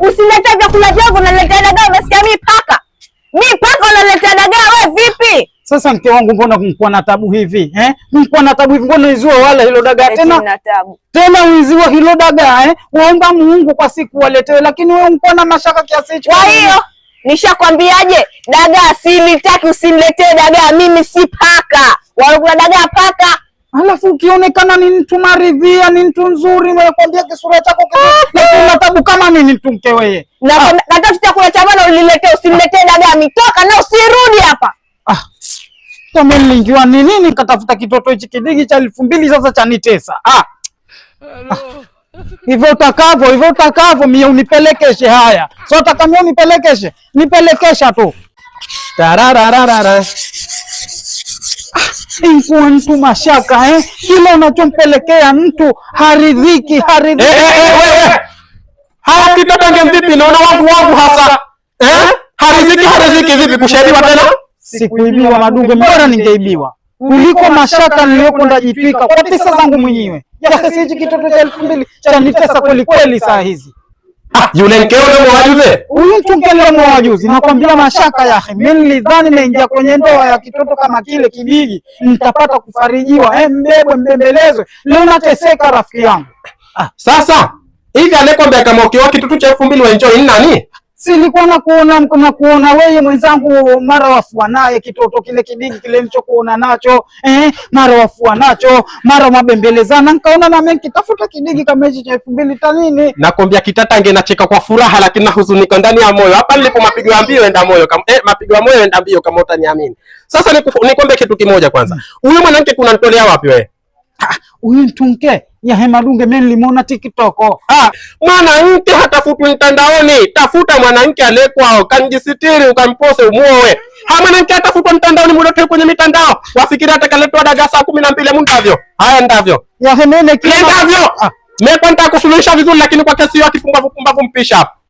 Usilete vyakula vyangu, unaletea dagaa. Umesikia? Mi paka, mi paka, unaletea dagaa we vipi? Sasa mke wangu, mbona mkuwa na tabu hivi eh? Mkuwa na tabu hivi, mbona uiziwe wala hilo dagaa Eti tena nina tabu. Tena uiziwe hilo dagaa eh? Waomba Mungu kwa siku waletewe, lakini wewe mkuwa na mashaka kiasi hicho. Kwa hiyo nishakwambiaje, dagaa silitaki, usiniletee dagaa. Mimi si paka, walokula dagaa paka. Alafu ukionekana ni mtu maridhia, ni mtu nzuri, kwambia kisura chako lakini una tabu kama nini mtu mke wewe. Na natafuta chakula cha bwana uniletee, usiniletee dagaa. Mitoka na usirudi hapa. Ah, kama niliingiwa ni nini katafuta kitoto hichi kidigi cha 2000 sasa chanitesa. Ah. Ah. Hivyo utakavyo, hivyo utakavyo mie unipelekeshe haya. So utaka mie unipelekeshe, nipelekesha tu. Tarararara. Inkuwa mtu mashaka eh? Kila unachompelekea mtu haridhiki, haridhiki. Eh, eh, eh, wewe. Haya kitoto nge vipi? Naona wangu wangu hasa. Eh? Hariziki hariziki vipi kushaidiwa tena? Sikuibiwa madunge, bora ningeibiwa kuliko mashaka niliyokwenda jitwika kwa pesa zangu mwenyewe. Sasa hichi kitoto cha 2000 chanitesa kweli kweli saa hizi. Ah, yule mkeo ndio mwajuze. Huyu mtu mkelemo juzi, nakwambia mashaka yahe. Mimi nilidhani naingia kwenye ndoa ya kitoto kama kile kibigi nitapata kufarijiwa, mbebwe mbembelezwe. Leo nateseka rafiki yangu. Sasa hivi anayekwambia kama ukioa kitoto cha 2000 wa enjoy ni nani? Silikuwa nakuona nakuona wewe mwenzangu, mara wafua naye kitoto kile kibigi kile nilichokuona nacho mara wafua nacho, mara mabembelezana, nikaona na mimi nikitafuta kidigi kama hichi cha 2000 tanini. Nakwambia kitatange nacheka kwa furaha lakini nahuzunika ndani ya moyo. Hapa nilipo mapigo ya mbio enda moyo kama mapigo ya moyo enda mbio kama utaniamini. Sasa nikwambie kitu kimoja kwanza. Huyu mwanamke kuna nitolea wapi wewe? Huyu mtunke ya Hemadunge mimi nilimuona TikTok. Ah, mwanamke hatafutwi mtandaoni. Tafuta mwanamke aliyekwao, kanjisitiri ukampose umuoe. Ha, mwanamke hatafutwa mtandaoni, muda kwenye mitandao. Wafikiri atakaletwa dagaa saa 12 mundavyo. Haya ndavyo. Ya hemene kila Ndavyo. Ah. Mimi nitakusuluhisha vizuri lakini kwa kesi yako kipumbavu pumbavu mpisha hapa.